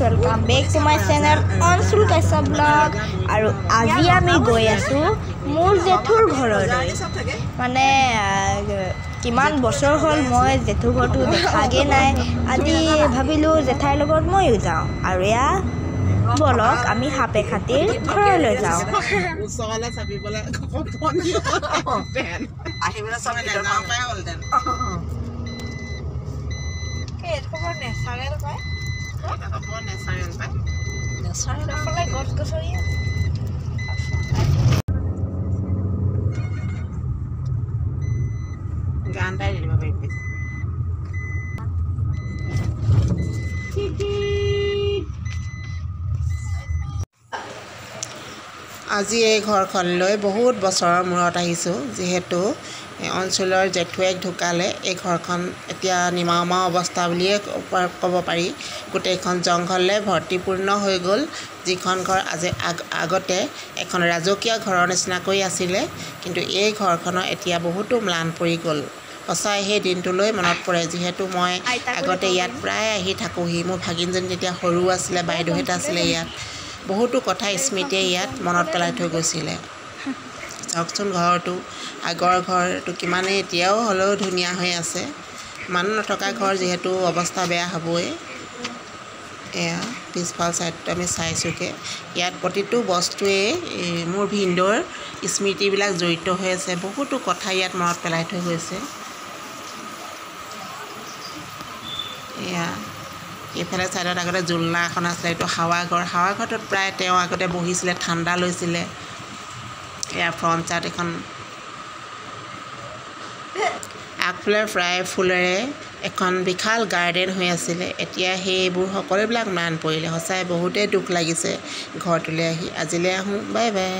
Welcome back to my channel Anshul Kashyap blog. আৰু আজি আমি গৈ আছোঁ মোৰ জেঠুৰ ঘৰলৈ। মানে কিমান বছৰ হ'ল মই জেঠুৰ ঘৰটো দেখাগৈ নাই। আজি ভাবিলোঁ জেঠাইৰ লগত ময়ো যাওঁ। আৰু এয়া বলক আমি সাপেখাতীৰ ঘৰলৈ যাওঁ। নেচাৰেল পায়, গছ গছনি। গান এটা দিব পাৰিম। আজি এই ঘৰখনলৈ বহুত বছৰৰ মূৰত আহিছোঁ। যিহেতু অঞ্চলৰ জেঠুৱেক ঢুকালে, এই ঘৰখন এতিয়া নিমাওমাও অৱস্থা বুলিয়ে ক'ব পাৰি। গোটেইখন জংঘলে ভৰ্তিপূৰ্ণ হৈ গ'ল। যিখন ঘৰ আজি আগতে এখন ৰাজকীয় ঘৰৰ নিচিনাকৈ আছিলে, কিন্তু এই ঘৰখনৰ এতিয়া বহুতো ম্লান পৰি গ'ল। সঁচাই সেই দিনটোলৈ মনত পৰে, যিহেতু মই আগতে ইয়াত প্ৰায় আহি থাকোঁহি। মোৰ ভাগিনজনী তেতিয়া সৰু আছিলে, বাইদেউহঁত আছিলে ইয়াত। বহুতো কথা স্মৃতিয়ে ইয়াত মনত পেলাই থৈ গৈছিলে। চাওকচোন ঘৰটো, আগৰ ঘৰটো কিমানেই এতিয়াও হ'লেও ধুনীয়া হৈ আছে। মানুহ নথকা ঘৰ যিহেতু অৱস্থা বেয়া হ'বই। এয়া পিছফাল ছাইডটো আমি চাইছোঁগৈ। ইয়াত প্ৰতিটো বস্তুৱেই মোৰ ভিনদেউৰ স্মৃতিবিলাক জড়িত হৈ আছে। বহুতো কথা ইয়াত মনত পেলাই থৈ গৈছে। এয়া এইফালে ছাইডত আগতে জোলনা এখন আছিলে, এইটো হাৱা ঘৰ। হাৱা ঘৰটোত প্ৰায় তেওঁ আগতে বহিছিলে, ঠাণ্ডা লৈছিলে। এয়া ফ্ৰণ্ট চাইড এখন, আগফালে প্ৰায় ফুলেৰে এখন বিশাল গাৰ্ডেন হৈ আছিলে। এতিয়া সেইবোৰ সকলোবিলাক ম্লান পৰিলে। সঁচাই বহুতেই দুখ লাগিছে ঘৰটোলৈ আহি। আজিলৈ আহোঁ, বাই বাই।